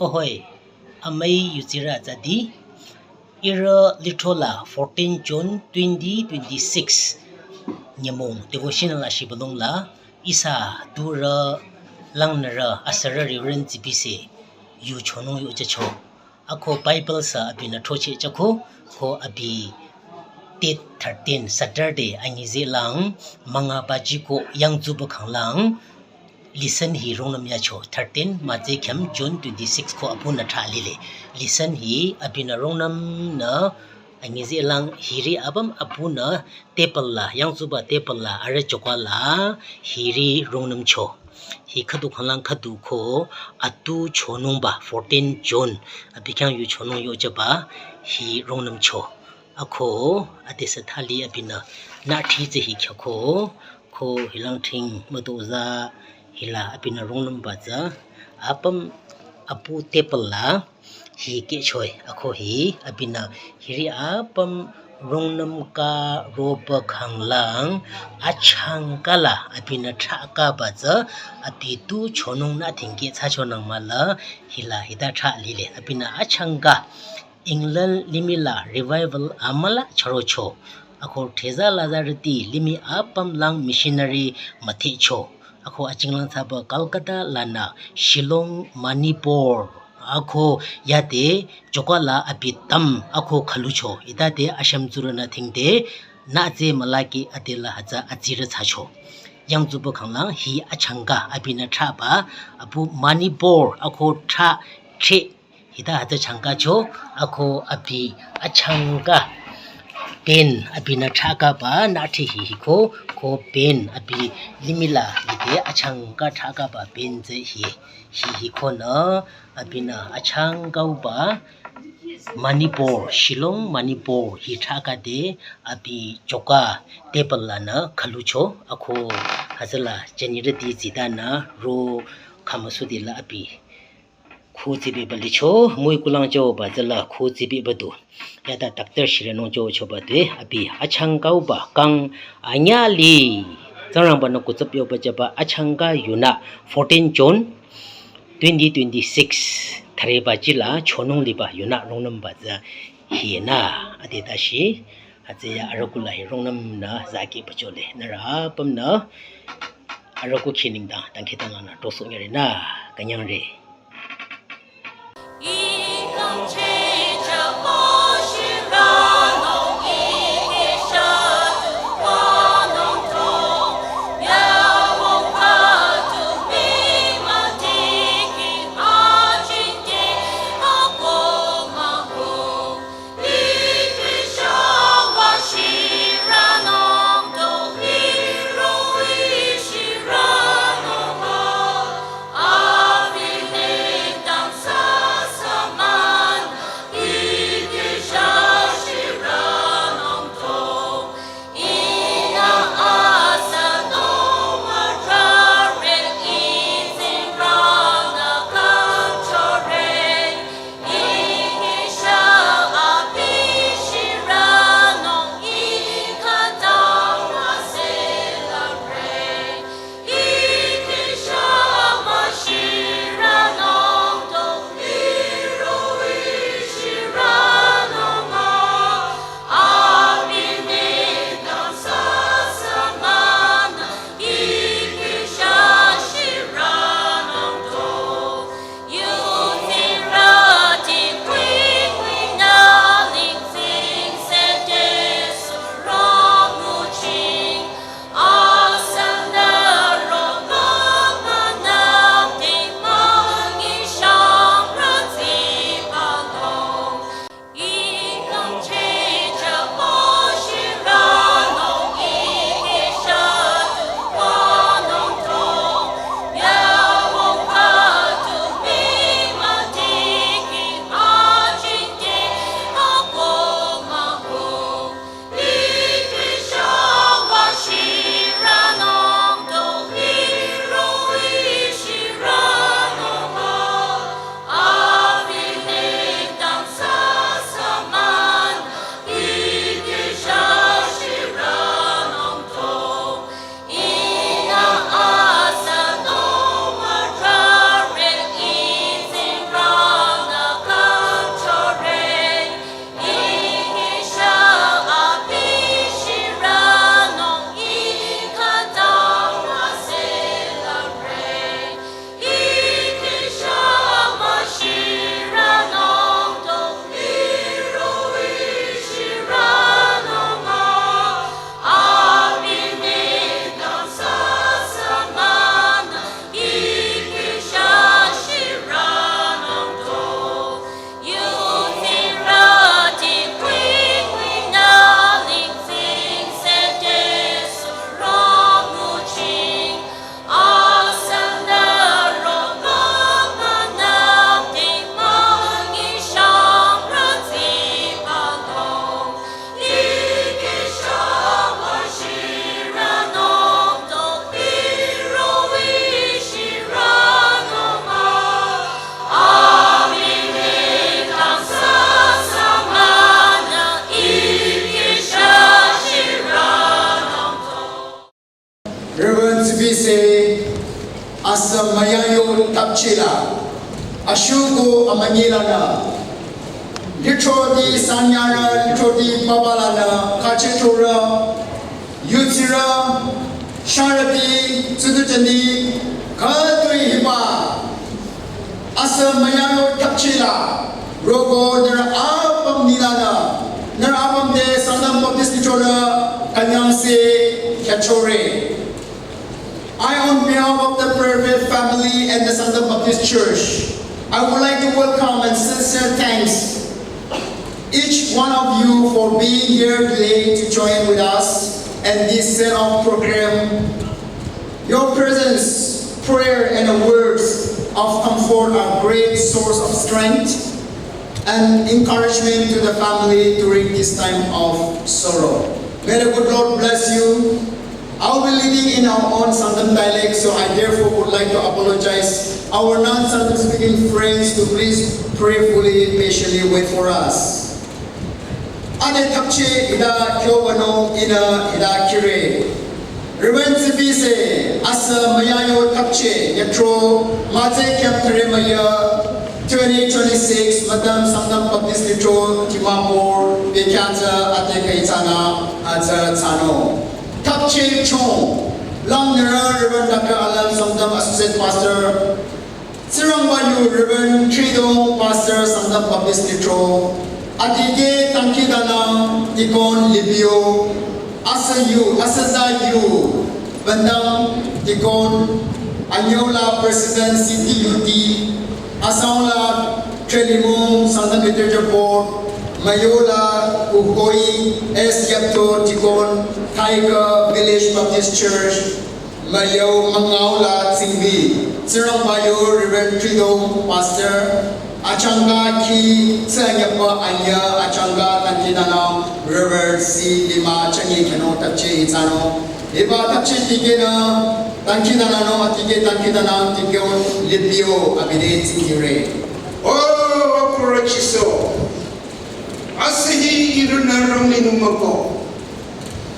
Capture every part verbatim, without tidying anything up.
Ohoi, amüi yutsirü tsadi, ihrü lithro la fourteen June twenty twenty-six nyümong devotional la shibülung la, ihsa turü langnürü asürü Reverend Tsipise yu chonung yu jücho. Ako Bible sü abinü throcheh jüko, ko abi date thirteen Saturday anyüzehlang münga baji ko yangtsuba khanglang lesson hi rungnüm yacho. Thirteen mütse khyüm June twenty-six ko abinü thra lile. Lesson hi abinü rungnümnü anyüzehlang hiri apüm abinü table la, yangtsuba table la, arüh choka la hiri rungnümcho. Hi khüdu khanglang khüdu ko atu chonungba fourteen June abi khyang yu chonung yu jüba hi rungnümcho. Ako adesü thali abinü nüthri tsü hi khyako, ko hilang thing mütozah hila abinü rungnümba tsü apüm apu table la hi kehchoi. Ako hi abinü hiri apüm rungnüm ka roba khanglang achangka la abinü thrakaba tsü abi tu chonung nü thingkeh thsachonang mahla hila hita thra lile. Abinü achangka England limih la revival amüla chürocho. Ako theza lazarüti limih apüm lang missionary müthehcho. Ako achinglang thsaba Calcutta lanü Shillong, Manipur, ako yade choka la abi tam ako khülucho. Hitade ashümtsurünü thingde nütse mülaki adela hütsü atsirü thsacho. Yangtsuba khanglang hi achangka abinü thraba apu Manipur ako thra thre hita hütsü changkacho. Ako abi achangka pen abinü thrakaba nüthri hi hiko, ko pen abi limih la hide achangka thrakaba pen tsü hi hi hiko nü abinü achangkauba Manipur, Shillong, Manipur hi thrakade abi choka table lanü khülucho. Ako hütsüla jünirüti tsidanü ro khamüsudila abi khu tsibeba licho, müi kulang choba tsüla khu tsibeba du. Yada doctor shiranung cho choba due, abi achangkauba kang anyüh li Tsingrangba-nü kutsüp yoba jüba achangka yunü fourteen June twenty twenty-six thüreba jila chonung liba yunü rungnümba tsü hinü ade tashi, hütsüya arüku la hi rungnümnü zaki pachole. Nührü apümnü arüku khiningdang dangkhidangnangnü tosoh nyürenü künyangre. Chila, ashuko amanyilana. Lithroti sanyara, lithroti babalana, kachethora, yutsira, sharati, tsudutani, katui hiba. Asa mayano tapchila, roko nara apam nilana, nara apam de Sangtam Baptist Church, kanyang se, kachore. I, on behalf of the Prayer Faith family and the Sangtam Baptist Church, I would like to welcome and sincere thanks each one of you for being here today to join with us in this set of program. Your presence, prayer, and words of comfort are great source of strength and encouragement to the family during this time of sorrow. May the good Lord bless you. I'll be leading in our own Sangtam dialect, so I therefore would like to apologize our non-Sangtam speaking friends to please prayerfully, patiently wait for us. Ade tapche ida kyo wano ina ida kire. Reverend Zibise, asa mayayo tapche, yatro, mate kyam tare maya, twenty twenty-six, Matam Sangtam Baptist Litro, Dimapur, Bekyansa, ate kaitana, ata tano. Tapche chong, lang nera Reverend Doctor Alan Sangtam, Associate Pastor, Tsirangba yu Reverend Tridong, Pastor Sangtam Baptist Litro, adike tangki danang Deacon Libio, asa yu, asa za yu, Bandang Deacon, anyola President C T U T, asaula Trelimong Sangtam Literature Board, mayola Ukoi S Yapto Deacon, Thaika Village Baptist Church, Mayo mangaula tsingbi, Tsirangba yo Reverend Tridong, Pastor, achangka ki, tsanyapa anya, achangka tangki danang, Reverend C Lima, changi kano tapche itano. Iba tapche tikena, tangki danano, atike tangki danang, tikeo, lipio, abide tsingire. Oh, wakuro chiso. Asihi iruna rangni numako.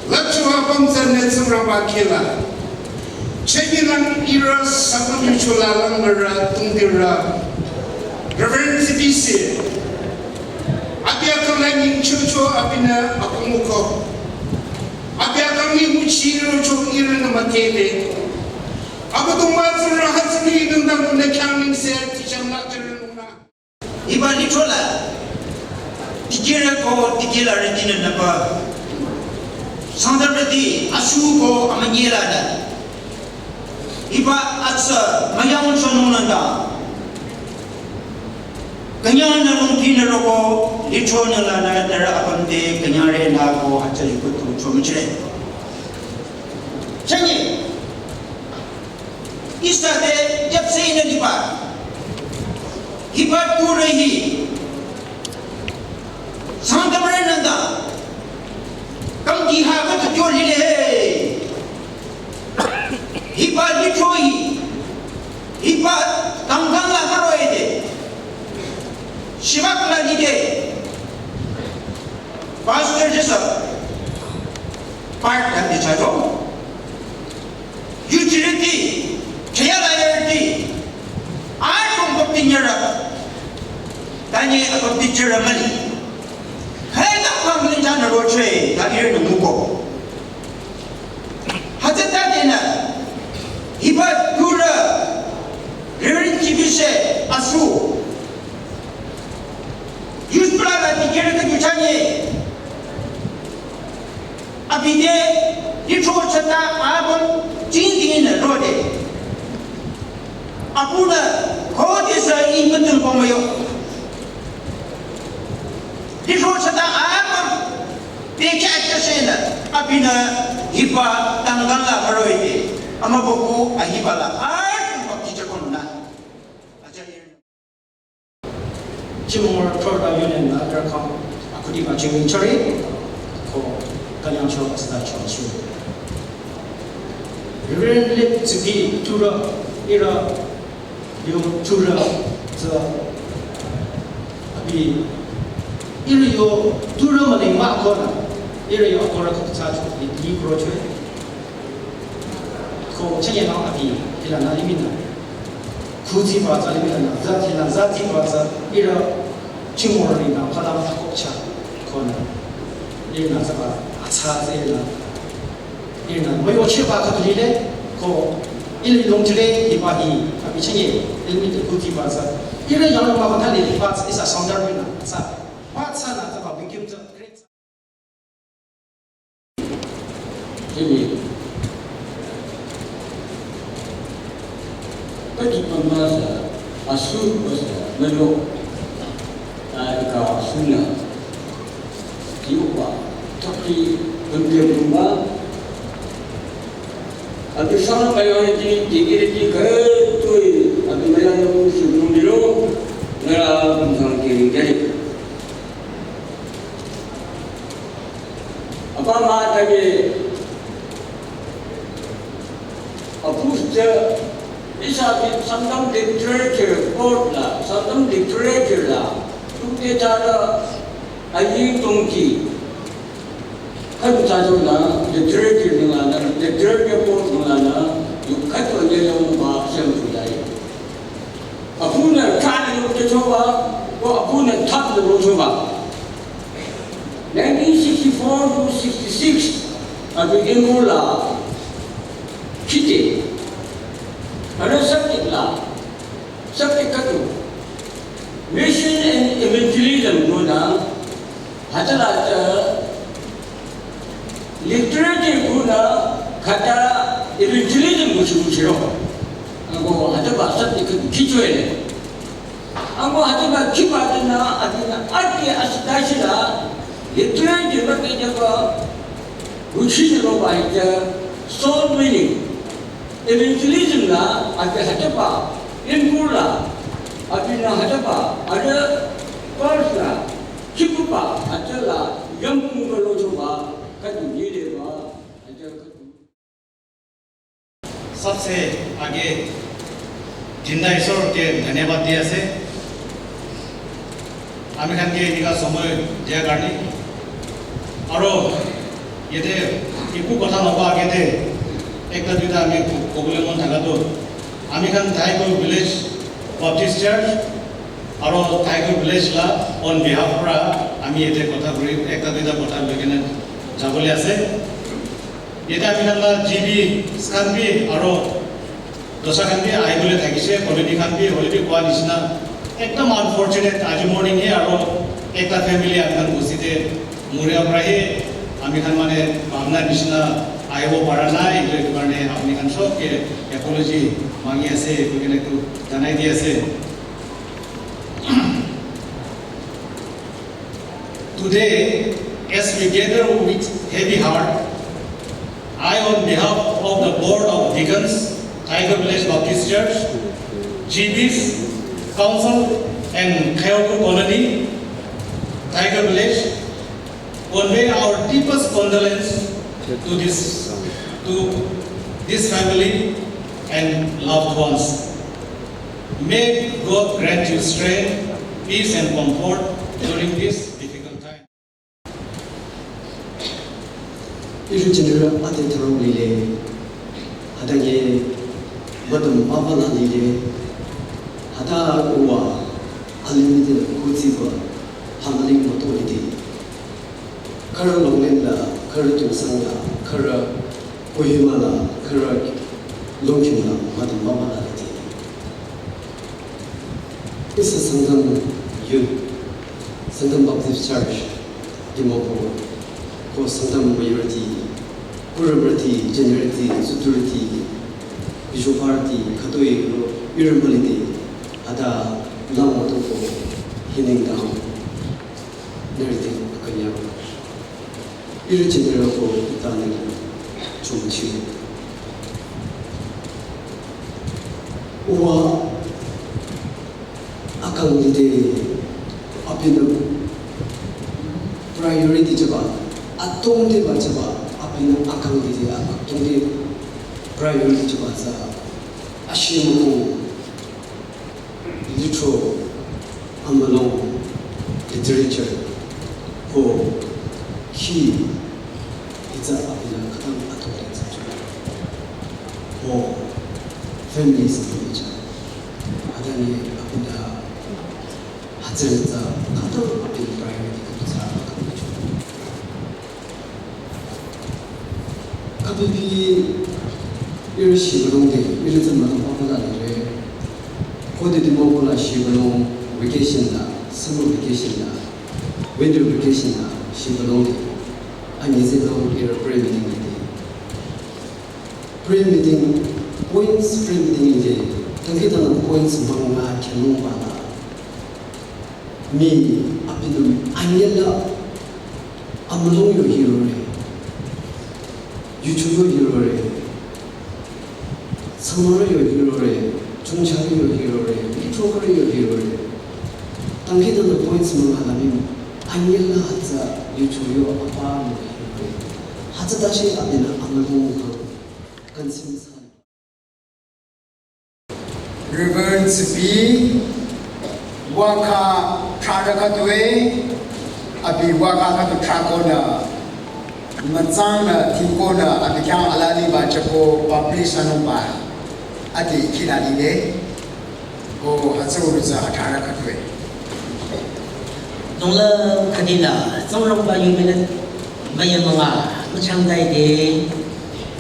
Lachu apam tsane Tsingrangba kela. Chenyilang ira sakun yuchula langara tungdira. Reverend Zibise. Abi akang la nyingchucho abina akumuko. Abi akang ni muchi rocho ira na makele. Abu tumba tsura hatsini nundang nune kyaning se ticham la tirununa. Iba litro la, tikire ko tikila redine naba. Sangtam redi, asu ko amanyela na. Iba atsa, mayang chonung nanda. Kanya na lungki na roko, litro na la na, nara apam te, kanya re na ko, atsa yuko tu chomchre. Chanye. Isa te yapse ina liba. Hiba ture hi. Sangtam re nanda. Kam ki ha ka tu lile. Hiba litro hi. Hiba tanggang la maro ede. Shibak la lide. Pastor Joseph. Part la de chado. Utility, kaya liability, ai kong bapti nyara, tani abapti jara mali. Hai na pang ni jana roche, ta ir na muko. Hata ta dena, hiba dura, Reverend Kibise, asu. Yus pula la tikere ka juchanye. Abide, litro chata abon, jingdin rode. Abuna, kodi sa in betul komayo. Litro chata abon, peke akasena, abina, hiba, tanggal la maroide. Ama boku, ahiba la, ai, bapti chakon na. Aja ir. Chimor Florida Union la drakam akudi ba chiming chari ko kanyang cho asda cho shu. Reverend Lip Tsuki tura ira yo tura tsa abi ira yo tura mali ma kona ira yo kora ko tsa cho ni kro cho ko chanye na abi ila na limina. Khuziba tsü limih la, zati la, zatiba tsü, ihrü chimor ni na, phala ma kokcha, kona. Ihrü na tsaba, atsa tsela. Ihrü na, moyo cheba ka tulile, ko, ili longtire, iba hi, abi chinye, limih te khuziba tsü. Ihrü yang ma kona ni, iba tsü, isa soundar ni na, tsü. Ba tsü na tsaba, bikim tsü, great tsü. Jimmy. Kati pamasa asu basa melo ta ika asuna. Tiupa takri pempe rumba. Abi sana mayo ti tinggi ti kare tui abi mayo nung sibung dilo ngara bumsang kiri kiri. Apa ma tadi apus je isa di Sangtam Literature Board la, Sangtam Literature la, tumke tada ayi tongki. Kan tajo na literature nungla na, literature board nungla na, yu katu anye yong ba siam tulai. Apunü tani lo choba, ko apunü tap lo choba. Nineteen sixty-four to sixty-six, abi Angora kite. Ana subject la, subject katu. Mission and evangelism nuna, hatala ta, literature kuna khata evangelism kuchi kuchiro. Ango hataba sati kuchi kichwele. Ango hataba kiba tena atina ati asitashila literature makejaba kuchi niro ba ita soul winning. Evangelism la ati hataba Angora atina hataba ada course la Kikuba atala yamkung kalo choba katu yele ba aja katu. सबसे आगे जिंदा ईश्वर के धन्यवाद दिया से। আমি খানকে এনেকা সময় দিয়া কাৰণে। আৰু ইয়াতে একো কথা নকওঁ আগতে একটা দুটা আমি ক-, ক'বলৈ মন থাকাটো আমি খান থাইকৈ ভিলেজ বাপ্টিষ্ট চাৰ্চ আৰু থাইকৈ ভিলেজ লা অন বিহাফ পৰা আমি ইয়াতে কথা কৰি একটা দুটা কথা লৈ কেনে যাবলৈ আছে। ইয়াতে আমি খান জি বি স্কান বি আৰু দচা খান বি আহিবলৈ থাকিছে, কমিটি খান বি হ'লে বি কোৱা নিচিনা একদম আনফৰ্চুনেট আজি মৰ্ণিং হে আৰু একটা ফেমিলি আমি খান বস্তিতে মৰিয়া পৰা হে আমি খান মানে ভাৱনা নিচিনা আহিব পৰা নাই, এইটো এইটো কাৰণে আপুনি খান চবকে এপলজি মাগি আছে, এইটো কেনে এইটো জনাই দি আছে। Today, as we gather with heavy heart, I, on behalf of the Board of Deacons, Tiger Village Baptist Church, G Bs, Council, and Khayoku Colony, Tiger Village, convey our deepest condolence to this, to this family and loved ones. May God grant you strength, peace, and comfort during this difficult time. Iru general ate tharo lile, hada ye madam baba la lile, hada uwa alimide kutsiba hamling moto ide. Khürü Longleng la, khürü Tuensang la, khürü Kohima la, khürü Longkhim la, madam baba la lide. Ihsa Sangtam Youth, Sangtam Baptist Church, Dimapur, ko Sangtam majority, kurumrati, generati, suturati, bishoparati, khatoi lo, irambaliti, ada, lamwa toko, hining dang, neriti, akanya. Iru general ko ita nila chungchi. Uwa akang lide abinü priority chaba, atong de ba chaba, abinü akang lide atong de priority chaba sa ashimung. Litro, amülung, literature, ko, khi, itsa abinü khütang atong de tsü. Ko, family sa abinü tsü. tsürütsa, khüta apin priority khüta tsü akang bicho. Abibi ihrü shibülung de, ihrü tsü mülung papa la lire. Khode Dimapur la shibülung vacation la, summer vacation la, winter vacation la, shibülung de. Anyi zilong ihrü prayer meeting de. Prayer meeting, points prayer meeting de. Tangki tang points manga khyamung bala. Mi apinü anyela amülung yo hirore. Yuchu yo hirore. Samara yo hirore. Chungchang yo hirore. Litro yo hirore. Tangki tang points manga la mi anyela hatsa yuchu yo apa yo hirore. Hatsa tashi apinü amülung ha. Kansim sa. Reverend Sipi, waka trara katwe, abi waka katu trakonü, matsang nü, tingkonü, abi khyang alali ba chako, publish anung ba, ati kina dide, o, hatsa uruza atrara katwe. Nungla kadina, Tsingrangba yu minute, maya manga, machang dai de,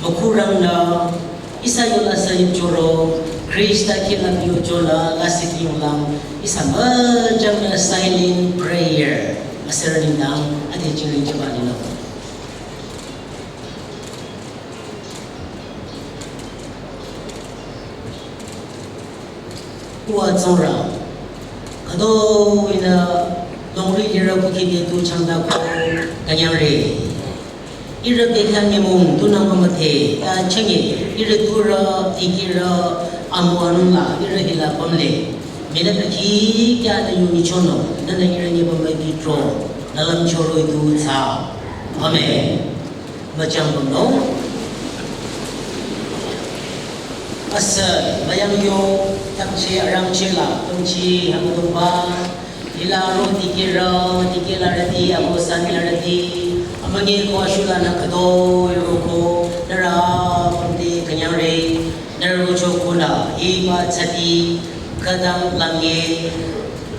makurang nü, Ihsa yola sayip choro, Krista kila biyo chola, lasik yonglang, ihsa majang na silent prayer, asar nindang, ade chingring chaba nila. Uwa Tsingrang, kado ina longri lira kuki de tu changda ko kanyang re. Ihrü bekhyah nyümong tunang mümüdhe, ta chenge, ihrü turü, dikehrü, amu anungla, ihrü hila pümle. Mene pekhi kya na yu nyichono, nana ihrü nyübamba kitro, nalam choro itu tsa. Amen. Machang pümno. Asa, mayang yo, takche, arangche la, pümchi, hamutumba, Ila ro dikehra, dikehlarüti, ako sanlarüti, amünyi ko ashula na khütoi roko, nührü pümte künyangre, nührü rocho kula, hiba tsati, khütang lange,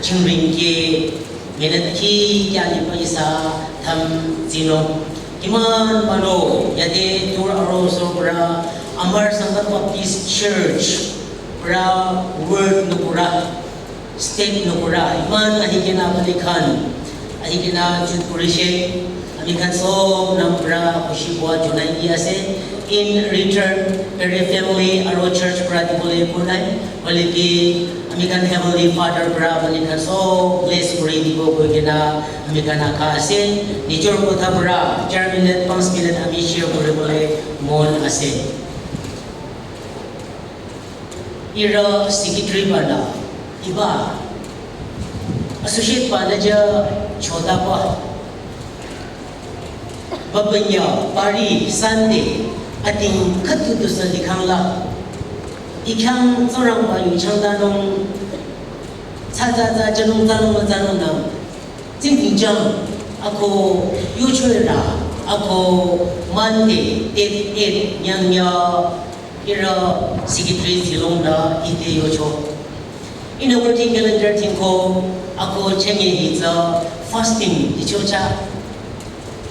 chingringke, minute khi kya lipa ihsa, tham zino. Kiman mano, yade tur aro sobra, Amar Sangha Baptist Church, pra word nukura. State nukura, iman ahikena panikan, ahikena chut kurishe, amikhan sob nam pra khushi bua junai di ase. In return, Perry family aro church pra dibole kunai, hoilebi amikhan Heavenly Father pra amikhan sob bless kuri dibo koikena amikhan akha ase. Nijor kotha pra, char minute, panch minute ami share kuribole mon ase. Ihrü secretary ba la, iba, associate ba la ja chota ba, ba banya, pari, Sunday, ating khütu tu sa likhang la, ikhyang Tsingrangba yu changdanung, cha cha cha chanung chanung chanung na, Tsingdhingchang, ako yuchoi ra, ako Monday, date eight, nyangnya, ihrü secretary zilong ra, ite yocho. Ihnü working calendar tingko, ako chenye hi tsü fasting, icho cha.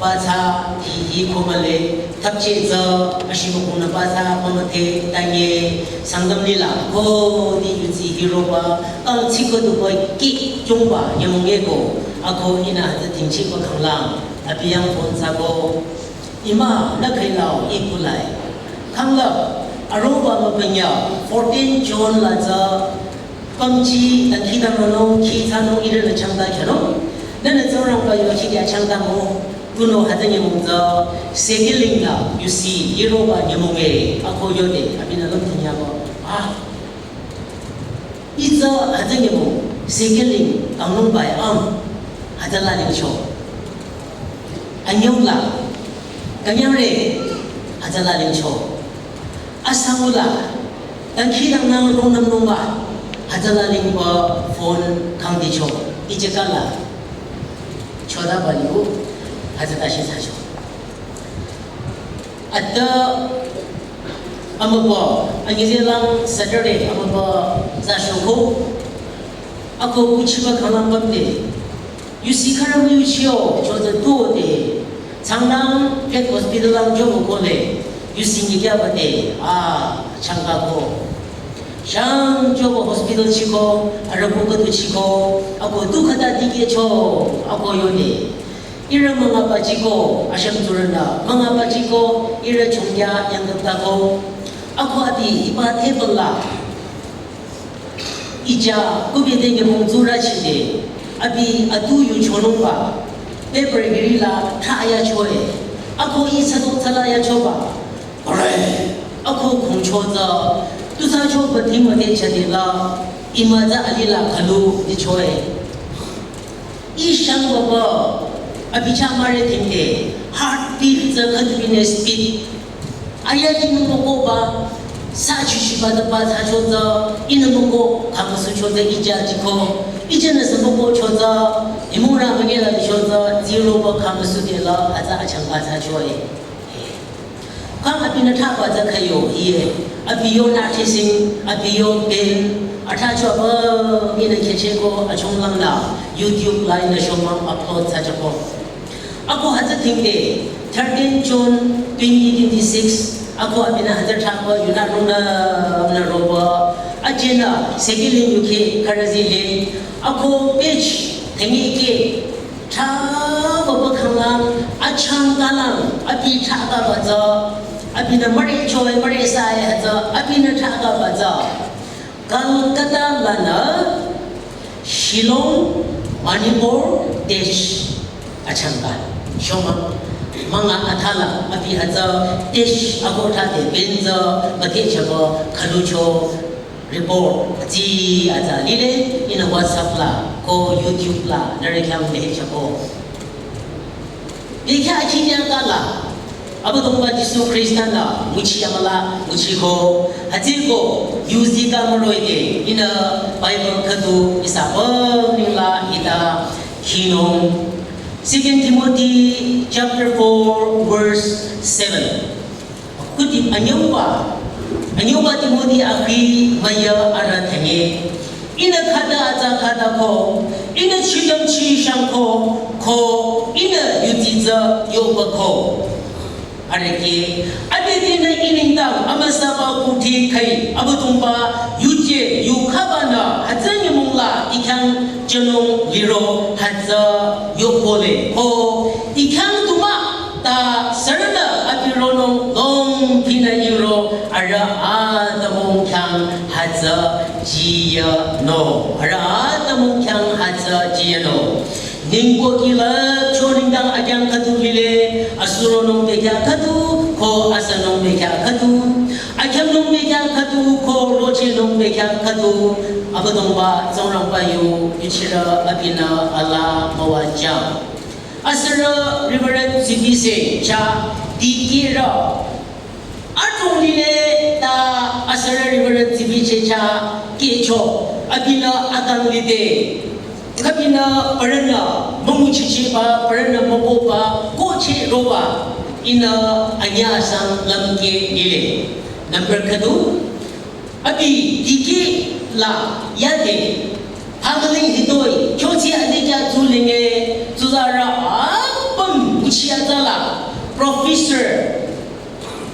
Patsa, hi, hi, komale, Thapche tsü, ashiba kona patsa, mama te, tanye, Sangtam lila, ko, di yutsi hiroba, kang tsiko duba, ki, chungba, nyamungeko, ako ina, the tingchiba kanglang, abiyang phone sabo. Ima, na kailao, ikulai. Kangla, aroba mapanya, fourteen June la tsü, Pamchi, tangki tang nono, ki tano, ira na changda kyano. Nana Tsingrangba yu ki ya changda mo. Kuno hata nyamong tsü, sekeling la, you see, iroba nyamong e, ako yode, abina lam tinya ko. Ah. Itsa hata nyamong, sekeling, kangnung bai am, hata la ling cho. Anyong la, kanyang re, hata la ling cho. Asangula, tangki tang nang rong nam rong ba, hata la ling ba phone kang di cho, ichekala, choda ba liu, hata tashi sa cho. Ata, amaba, anyi zelang Saturday, amaba, za shoko, Ako kuchiba khalang bamde. Yusi kharam yuchio, choza tuo de. Changnang, pet hospital lang jobo kole. Yusi nyikyaba de. Ah, changka ko. Shang jobo hospital chiko, arabu katu chiko. Ako tu khata dikeh cho. Ako yode. Ira mangaba chiko, asham turanda. Mangaba chiko, ira chungya yang ko. Ako abi iba table la. Ija, kubi denge bong zura chide, abi atu yu chonungba, paper giri la tha ya choe, ako i sado tsala ya choba. Alright, ako kong choza, tu sa choba ting mate chade la, imaza ali la kalu di choe. I shang baba, abi cha mare tingde, heartbeat za khadbine speed. Aya inu moko ba, sa chushi ba da ba tha choza, inu moko kamasu choza ija jiko, ija na sa moko choza, imura mangela choza, zero ba kamasu de la, aza achang ba tha choe. Kang abinü thaba za khayo iye, abiyo na chasing, abiyo pen, atha choba, mina kecheko, achong lang la, YouTube la ina shomang upload sa chako. Ako haza tingde, thirteen June twenty twenty-six, ako abinü haza thaba, yuna runa, na roba, ajena, sekilin yuke, karazi le, ako page, tengi ke, Tha baba khanglang, achang kalang, abi tha baba za, abinü mare choe, mare sae haza, abinü tha baba za. Kolkata lanü, Shillong, Manipur, Desh, achang ka. Shoma, manga athala, abi haza, Desh, ako tha de, benza, bate chaba, khalu cho, Report, aji aja lile, ina WhatsApp la, ko YouTube la, nare khyang le chako. Bekha aji yang kala, Abüdongba Jisu Krista na, muchi amala, muchi ko, aji ko, yuzi ka maroi de, ina Bible khatu, isa bang ningla, ita, khinong. Second Timothy chapter four, verse seven. Kuti anyuba, anyuba Timothy akhi maya ara thanye. Ina khata aza khata ko, ina chidam chi shang ko, ko, ina yutiza yoba ko. Areke, adidina iningdang amasaba kuti kai, Abüdongba, yuje, yukhabana, haza nyamungla, ikhang janung liro, haza yokole, ko, ikhang tuma, Ta sürünü abi ronung long pina iro ara atamong khyang haza jiya no. Ara atamong khyang haza jiya no. Ningko kila choningdang akyang khatu lile, asuronung bekya khatu, ko asanung bekya khatu, akyamnung bekya khatu, ko rochenung bekya khatu, Abüdongba, Tsingrangba yu, yuchira abinü ala mawa jam. Asürü Reverend Zibise cha dikirü. Atong lile ta asürü Reverend Zibise cha kecho. Abinü akang lide. Kabinü parana mamuchichiba, parana makoba, koche roba. Ina anya sang lamke lile. Number khatu. Abi dikeh la yade, hagling hitoi, kyochi adikya tsu lenge, tsuzarü apüm uchi atala, professor,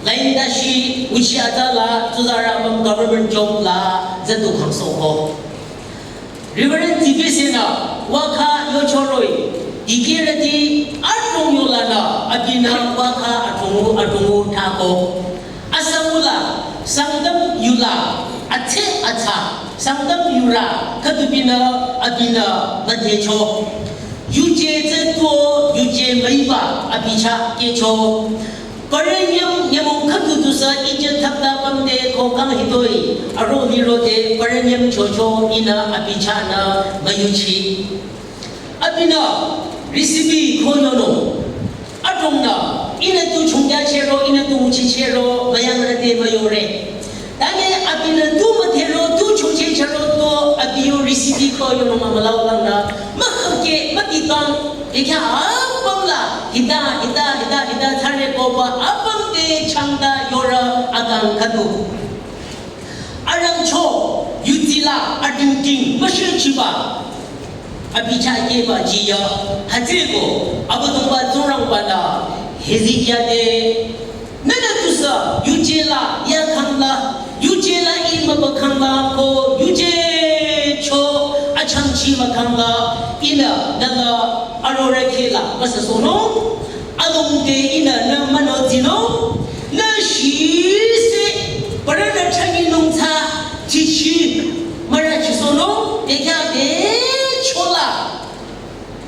line dashi uchi atala, tsuzarü apüm government job la, zatu khangso ko. Reverend Zibise na waka yochoroi, dikehrüti atong yolana, abinü waka atongu, atongu tako. Asamula, Sangtam yula, atse atsa, Sangtam yura, khütubinü, abinü, madecho. Yuje tse tuo, yuje maiba, abicha kecho. Perenyam nyamong khütu tusa ije thapta pamde ko kang hitoi, aro hirode perenyam chocho ina abicha na mayuchi. Abinü recipe ko yono. Adongnü, ina tu chungya chero, ina tu uchi chero, mayang rate mayore. Tane abinü tu matero, tu chungche chero, tu abiyo recipe ko yono mamalau langna. Mahake, matitang, ekya apamla, hita, hita, hita, hita, thare ko ba, apam de changda yora akang khatu. Arangcho, yutila adingding müshehchiba abi chah kehba jiya. Hütsüeko Abüdongba Tsingrangba-nü Hezekia te, nühnü tusü yuje la yakhangla, yuje la i mübükhangla ko yuje cho achangchi mükhangla, ihnü nühnü arorüh khehla müsüsohnung. Alongde ihnü nü münotsinung. Nü shise parünü chanyinung tsü chichi mürüchisohnung. Bekhyah bechola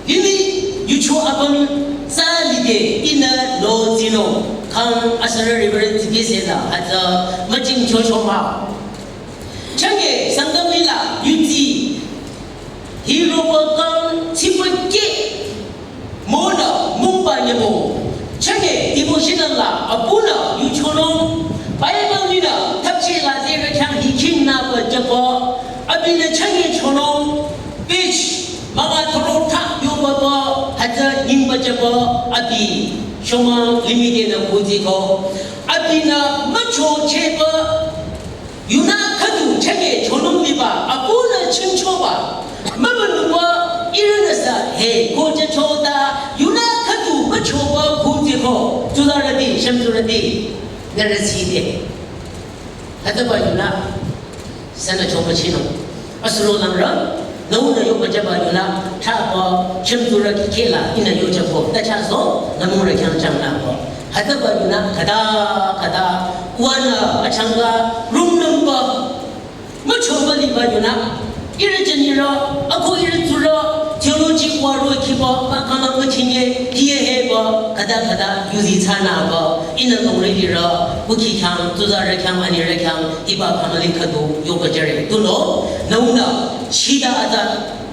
limih yucho apüm tsü lide ihnü notsinung. Khang asürü Reverend Tsipise-nü hütsü müchingchocho mah. Chünye Sangtam lila yudsi hiroba kang tsipü keh monü mungba nyümong. Chünye devotional la abunü yuchonung. Bible ninü thapcheh la zerü khyang hi khingnü ba jüba. Abinü chünye chonung. Page münga thüro thah yoba ba hütsü nyingba jüba abi. Shomang limih denü kutsiko. Abinü müchochehba yunü khüdu chünye chonung liba, abunü chingchoba, mübünungba ihrünüsü he ko jüchota, yunü khüdu müchoba kutsiko, tsuzarüti, shümtsurüti, nührü side. Hütsüba yunü, sünü chomüchinung. Asuro langrü, nüunü yoba jüba yunü, thaba, shümtsurü kikela, ihnü yojüko, tachaso, nümurü khyang changnüko. Hütsüba yunü, khüta, khüta, uwanü, achangka, rungnümba, müchoba liba yunü, ihrü jünirü, ako ihrü tsurü, theology waro kiba, ba kama müchinye, diye heba, khüta khüta, yuzi tsünüba, ihnü nungri lirü, kuki khyang, tsuzarü khyang, anirü khyang, hiba kama li khüdu, yoba jüre, tunüo, nüunü, shida atsa,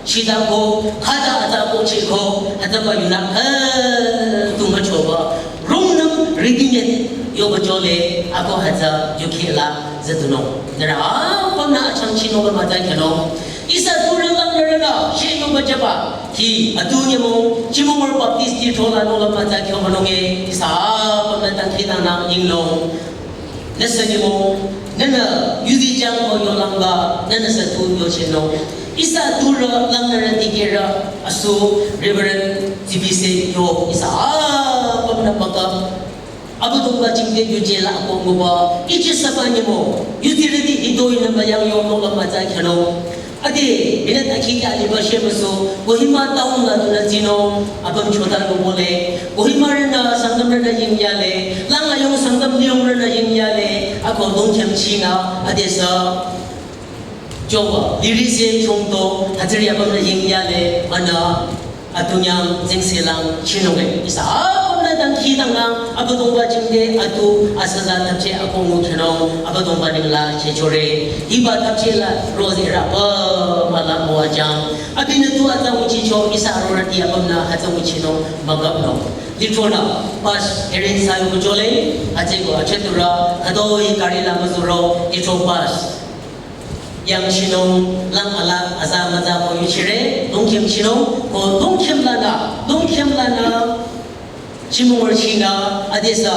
shida ko, khüta atsa ko chiko, hütsüba yunü, khüdu müchoba, rungnüm, redeemed, yoba jole, ako hütsü, yukhela, züdunung. Nührü apümnü achangchinung ba mütsa khyünung. Ihsa tsurü langnürünü, she yoba jüba. Hi, atu nyümong, Chimongor Baptist Lithro la nung la mütsa khyümanunge. Ihsa apümnü dangkhidangnang yinglong. Nüsü nyümong, nühnü yuzi jang ko yolangba, nühnüsü tu yochenung. Ihsa tsurü langnürü dikehrü, asu, Reverend Tsipise yo, ihsa apümnü mükap. Abüdongba jingte yuje la ako nguba, iji saba nyümong, yuzirüti hitoi nü müyang yo nung la mütsa khyünung. Ade, minute akhi kya liba shemüsu, Kohima town la tunü tsinung, apüm chota lo bole, Kohimarünü, Sangtamrünü yingyale, lang ayong Sangtam liyongrünü yingyale, ako dongkhyam chinü, adesü. Joba, lirisen chongto, hütsüri apümnü yingyale, münü, atunyang, zingselang, chinunge. Ihsa apümnü dangkhidangnang, Abüdongba jingte, atu, asüza thapcheh ako ngukhyünung, Abüdongba nengla, chechore. Hiba thapcheh la, rose era, ba, mala, moajang. Abinü tu atsa nguchicho, ihsa arorüti apümnü, atsa nguchinung, mükapnung. Lithronü, bus, arrange thsa yukujole, atsüko, acheturü, khütoi, gari la müzuro, Lithro bus. Yangchinung, lang ala, aza müza ko yuchire, dongkhyam chinung, ko dongkhyam lanü, dongkhyam lanü, Chimongor chinü, adesü,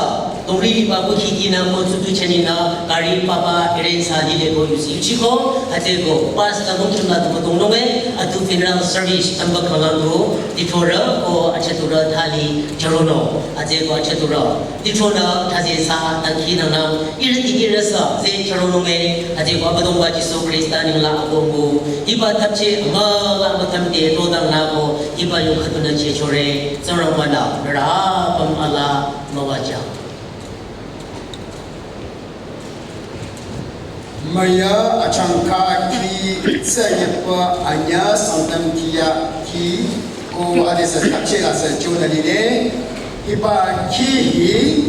dongri liba ko khiti nü, ko tsutu chani nü, gari papa, arrange thsa lile ko yusi yuchiko, atsüko, bus la dongkhyam la tu dongnunge, atu funeral service, tamba khalang ko, Lithronü, ko acheturü thali, charono, atsüko acheturü. Lithronü thase sa dangkhidangnang, ihrü dikehrüsü, ze charonunge, atsüko Abüdongba Jisu Khrista nengla ako ngu, hiba thapcheh amüla müthamte todangnü ko, hiba yo khüdunü chechore, Tsingrangba-nü, nührü apüm ala müwajang. Maya achangka khi tsü yepa anya Sangtam kiya khi ko adesü thapcheh la sü chonü lile. Hiba khi hi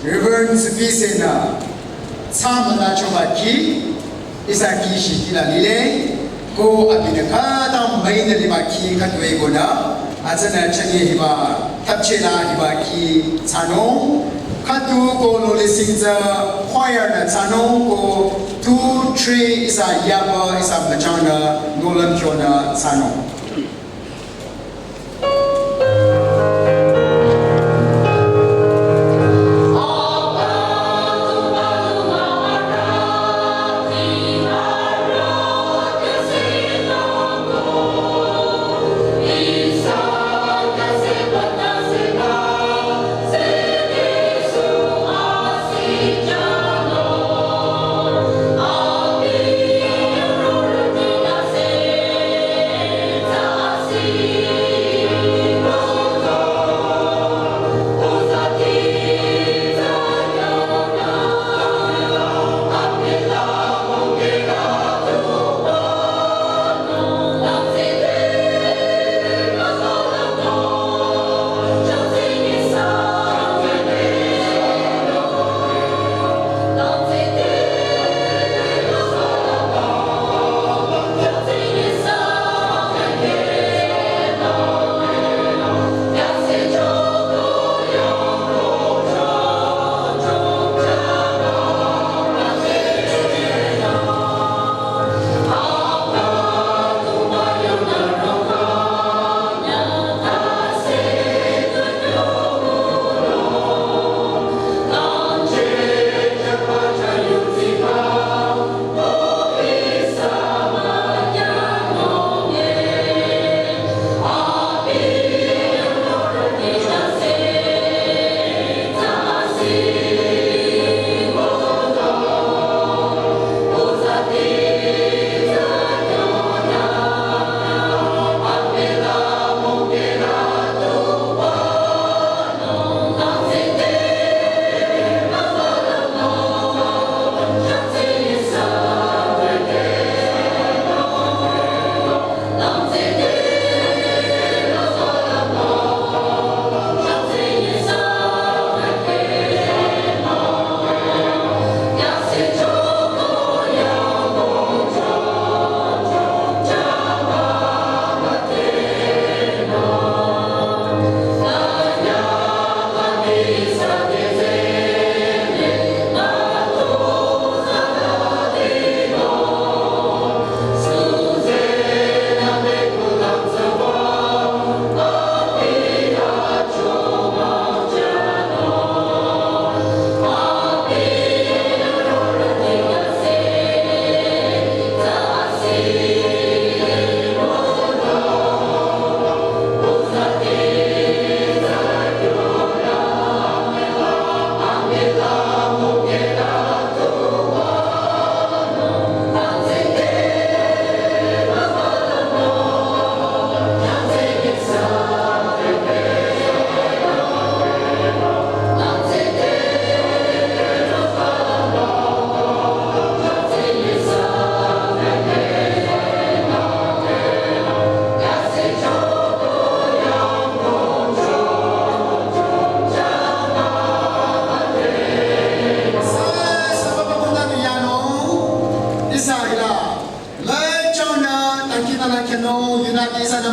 Reverend Tsipise-nü tsamana choba khi ihsa khi shikila lile. Ko abinü khüta müinü liba khi khütoi konü, atsünü chanye hiba thapcheh la hiba khi thsanung, khütu ko lole singza choir nü thsanung ko two, three ihsa yaba ihsa müchangnü nohlüm kyonü thsanung.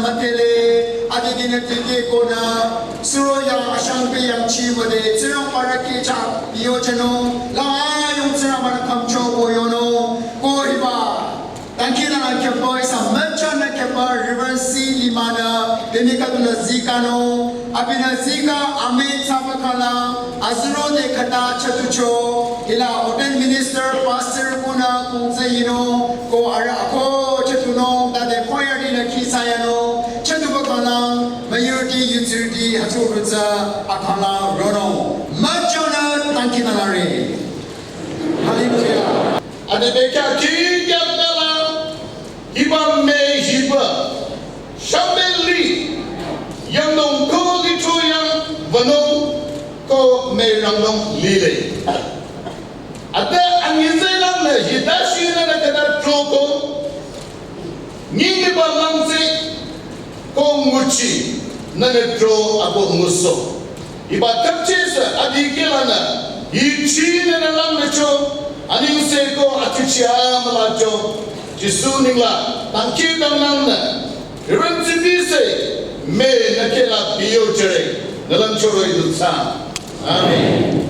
Atele, adikina tike kona, suro yang ashang pe yang chi mode, Tsingrangba rü kihcha, yo chano, la yung Tsingrangba rü khümcho ko yono, ko hiba, tangki na khepa, ihsa mechan na khepa, Reverend C Limana, demi ka tuna zika no, abinü zika, amen, saba kala, azuro de khata, chatucho, hila, ordained minister, pastor, kuna, kungse yino, ko ara, ko, chatunung, ta de, choir dina, kisa yano, chatuba kala, majority, youth, hatu, rutsa, akala, rono, machana, tangki na re. Hallelujah. Ade beka ki yap dala, hiba me hiba, shambeli, yangdong ko litro yang, vanong ko me rangdong lile. Ade angize lang ne, hita shi ne ne kena troko, Nyingi ba langse ko nguchi nane tro abo nguso. Iba tepchese adikela na ichi nane lang mecho aningse ko atichi amalacho. Jisu ningla tangki dang nang na. Reverend Zibise me nakela biyo jere nalang choro idutsa. Amen.